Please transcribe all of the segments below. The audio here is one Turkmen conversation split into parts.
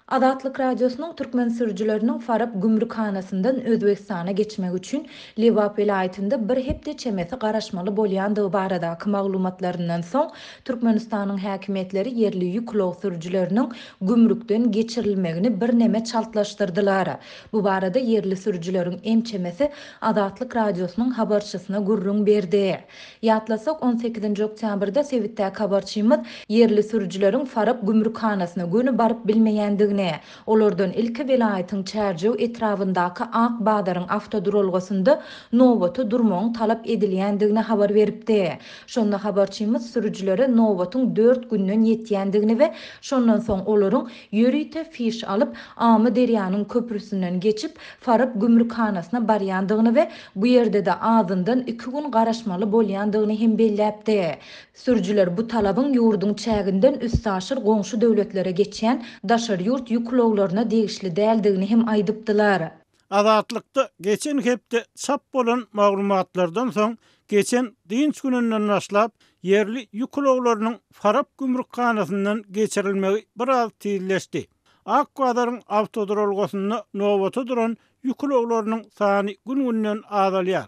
Azatlyk Radiosynyň türkmen sürüjileriniň Farap gümrükhanasyndan Özbegistana geçmek üçin Lebap welaýatynda bir hepde çemesi garaşmaly bolýandygy baradaky maglumatlaryndan soň, Türkmenistanyň häkimiýetleri ýerli ýük ulag sürüjileriniň gümrükden geçirilmegini birneme çaltlaşdyrdylar. Bu barada ýerli sürüjileriň ençemesi Azatlyk Radiosynyň habarçysyna gürrüň berdi. Ýatlasak, on sekizinji oktýabrda sebitdäki habarçymyz ýerli sürüjileriň Farap gümrükhanasyna göni baryp bilmeýändigini, olardan ilki welaýatyň Çärjew etrabyndaky Ak bazaryň awtoduralgasynda nobata durmagyň talap edilýändigini habar beripdi. Şonda habarçymyz sürüjilere nobatyň dört günden ýetýändigini we şondan soň olaryň ýörite fiş alyp, Amyderýanyň köprüsinden geçip, Farap gümrükhanasyna barýandygyny we bu ýerde-de azyndan iki gün garaşmaly bolýandygyny hem belläpdi. Sürüjiler bu talabyň ýurduň çäginden üstaşyr goňşy döwletlere geçýän daşary ýurt ýük ulaglaryna degişli däldigini hem aýdypdylar. Azatlykda geçen hepde çap bolan maglumatlardan soň, geçen dynç gününden başlap, ýerli ýük ulaglarynyň Farap gümrükhanasyndan geçirilmegi biraz tizleşdi. Ak bazaryň awtoduralgasynda nobata duran ýük ulaglarynyň sany gün-günden azalýar.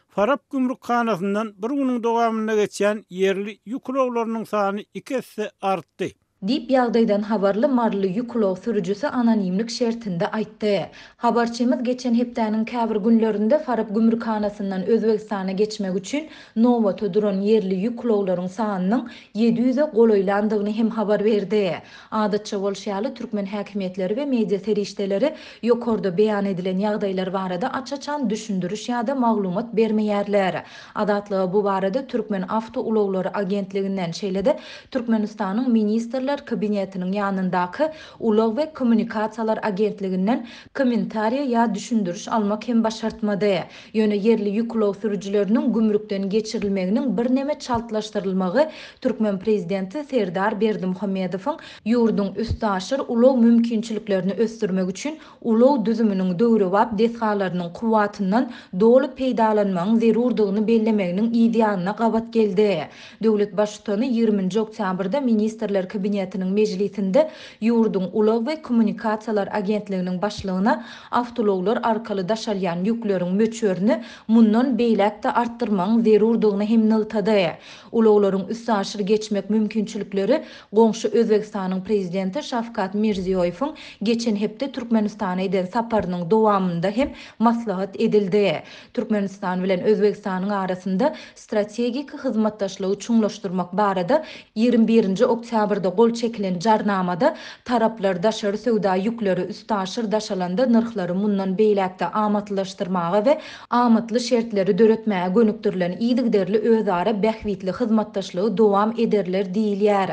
Farap gümrükhanasyndan bir günüň dowamynda geçýän ýerli ýük ulaglarynyň sany iki esse artdy. Diýip, ýagdaýdan habarly maryly ýük ulag sürüjisi anonimlik şertinde aýtdy. Habarçymyz geçen hepdäniň käbir günlerinde Farap gümrükhanasyndan Özbegistana geçmek üçin nobata duran ýerli ýük ulaglaryň sanynyň 700-e golaýlandygyny hem habar berdi. Adatça bolşy ýaly, türkmen häkimiýetleri we media serişdeleri ýokarda beýan edilen ýagdaýlar barada aç-açan düşündiriş ýa-da maglumat bermeýärler. Azatlyga bu barada Türkmen awtoulaglary agentliginden, şeýle-de Türkmenistanyň Ministrler Kabinetiniň ýanyndaky Ulag we kommunikasiýalar agentliginden kommentariýa ýa düşündiriş almak hem başartmady. Ýöne ýerli ýük ulag sürüjileriniň gümrükden geçirilmeginiň birneme çaltlaşdyrylmagy türkmen prezidenti Serdar Berdimuhamedowyň ýurduň üstaşyr ulag mümkinçiliklerini ösdürmek üçin ulag düzüminiň döwrebap desgalarynyň kuwwatyndan doly peýdalanmagyň zerurdygyny bellemeginiň yz ýanyna gabat geldi. Döwlet Baştutany ýigriminji oktýabrda Ministrler Kabinetiniň mejlisinde ýurduň Ulag we kommunikasiýalar agentliginiň başlygyna awtoulaglar arkaly daşalýan ýükleriň möçberini mundan beýläk-de artdyrmagyň zerurdygyny hem nygtady. Ulaglaryň üstaşyr geçmek mümkinçilikleri goňşy Özbegistanyň Prezidenti Şawkat Mirziýoýewiň geçen hepde Türkmenistana eden saparynyň dowamynda hem maslahat edildi. Türkmenistan bilen Özbegistanyň arasynda strategik hyzmatdaşlygy çuňlaşdyrmak barada 21 nji oktýabrda gol çekilen Jarnamada taraplar daşary söwda ýükleri üstaşyr daşalanda nyrhlary mundan beýläk-de amatlylaşdyrmaga we amatly şertleri döretmäge gönükdirilen yzygiderli özara bähbitli hyzmatdaşlygy dowam ederler diýilýär.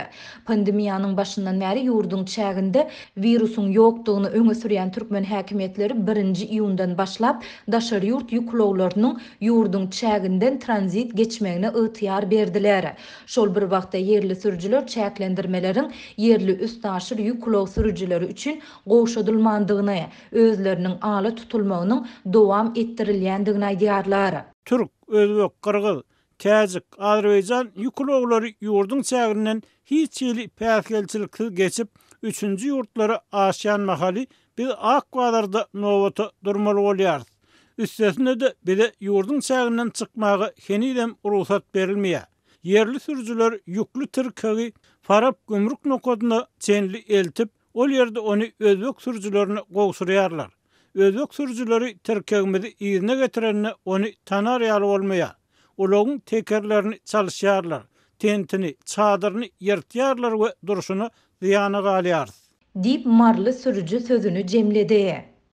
Pandemiýanyň başyndan bäri ýurduň çäginde wirusyň ýokdugyny öňe sürýän türkmen häkimiýetleri birinji iýundan başlap daşary ýurt ýük ulaglarynyň ýurduň çäginden tranzit geçmegine ygtyýar berdiler. Şol bir wagtda ýerli sürüjiler çäklendirmeleriň ýerli üstaşyr ýük ulag sürüjileri üçin gowşadylmandygyny, özleriniň ala tutulmagynyň dowam etdirilýändigini aýdýarlar. Türk, özbek, gyrgyz, täjik, azerbaýjan ýük ulaglary ýurduň çäginden hiç hili päsgelçiliksiz geçip, üçünji ýurtlara aşýan mahaly biz ak bazarda nobata durmaly bolýarys. Üstesine-de bize ýurduň çäginden çykmaga henizem rugsat berilmeýär. Ýerli sürüjiler ýükli tirkegi Farap gümrük nokadyna çenli eltip, ol ýerde ony özbek sürüjilerine gowşurýarlar. Özbek sürüjileri tirkegimizi yzyna getirende ony tanar ýaly bolmaýar. Ulagyň tekerlerini çalyşýarlar, tentini, çadyryny ýyrtýarlar we durşuna zyýana galýarys. Diýip, maryly sürüji sözüni jemledi.